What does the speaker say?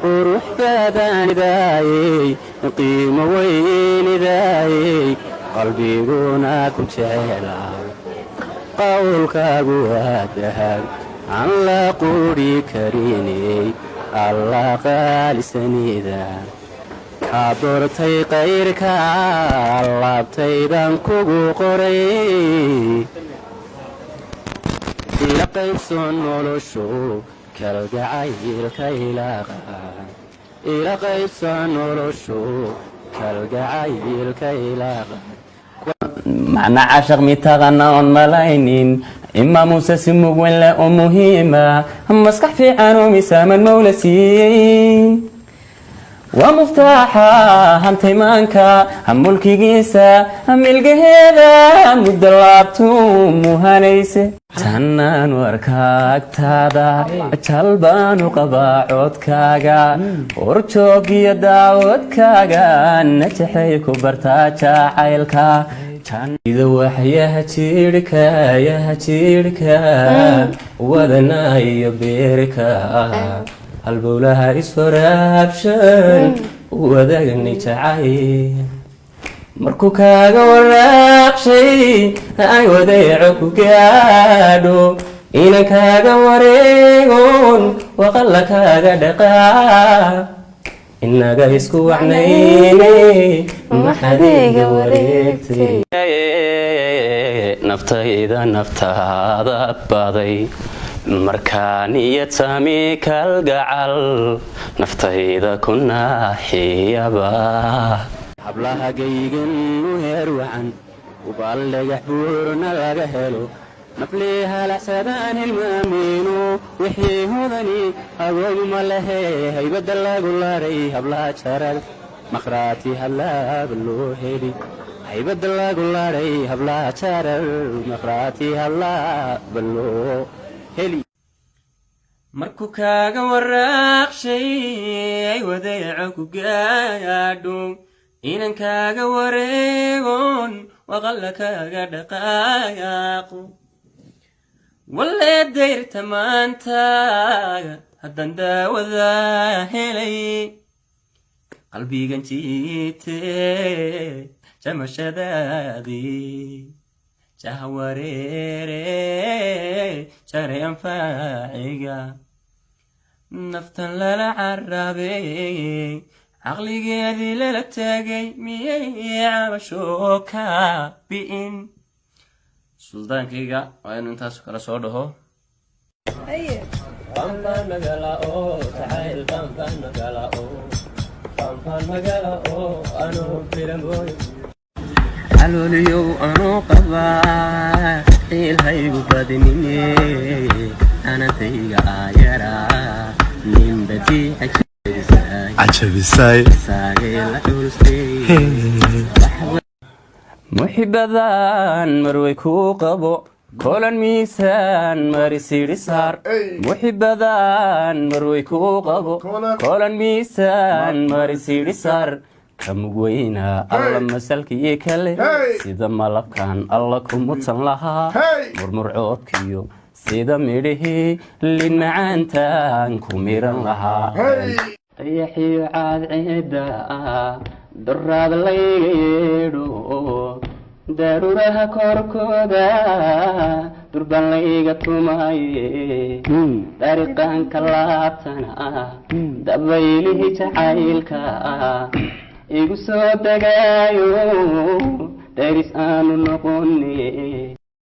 Qurux badanidaayey, qiimo weynidaayey, qalbiguna ku jeclaa. Qowlkaagu waa dahab aan la quri kariney. Alla qaalisanida, kaa doortay kayrka, laabtaydaan kugu qoray. Ila qaybso noloshu kalgacaylka ilaaqa, ila qaybso noloshu kalgacaylka ilaaqa. Macna cashaq mitaqana oon malaynin, ima muuse si mug weyn leh oo muhiima, maskax fiican oo misaaman mawla siiyey, waa muftaaxa hantaymaanka, mulkigiisa milgaheeda muddo laabtu muhanayse. Tannaanu arkaagtaada, jalbaanu qabaa codkaaga, horjoogiyo daawadkaaga, najaxay ku bartaa jacaylka. Ida waxyaha jidhka, yaha jidhka, wadana iyo beerka, halbowlaha iswaraabshan wadaagni jacayl. Markuu kaaga waraaqshay ay wadeeco ku gaadho, inan kaaga wareegon waqalla kaaga dhaqaa, inaga isku wacnayne, maxadiga wareegtay? Naftayda naftaada baday, markaa niyad sami kalgacal, naftayda ku naaxiyaba. Hablaha gaygan u heer wacan, ubaal dhagax buurna laga helo, naflii halacsadaan hilmaameyno, wixii hodani agoogma lehe. Haybadda lagu laray hablaha jarar, makhraati hadlaaba loo heli. Haybadda lagu laray hablaha jarar, makhraati hadlaaba loo heli. Markuu kaaga waraaqshay ay wadeeco ku gaadho, inan kaaga wareegon waqalla kaaga dhaqaaqo, walee dayrta maanta haddaan daawada helay, qalbigan jiite jamashadaadii jahwareere jaray anfaaciga, naftan lala carabey, caqligeedii lala taagay, miyay cabasho ka bi'in? Suldaankayga waa inuu intaas kala soo dhaho. Fanfan magala oo jacayl, fanfan magala oo, fanfan magala oo anuu filanboy, calooliyow anuu qabaa, ciilhaygu badnine, anantayga aayaraa ninbadii. Cajabisay. Muxibadan marway kuu qabo, kolan miisaan mari sidhi saar. Muxibadan marway kuu qabo, kolan miisaan mari sidhi saar. Ka mugweyna alla masalkii kale, sida malabkan alla ku mudsan lahaa, murmurcoodkiyo sida midhihii lin macaantan ku miran lahaa. Dayaxiyo caadceeda doraad layga yeedho, daruuraha korkooda durban layga tumaaye, dariiqanka laabtana dabaylihii jacaylka igu soo degaayo, daris aanu noqone.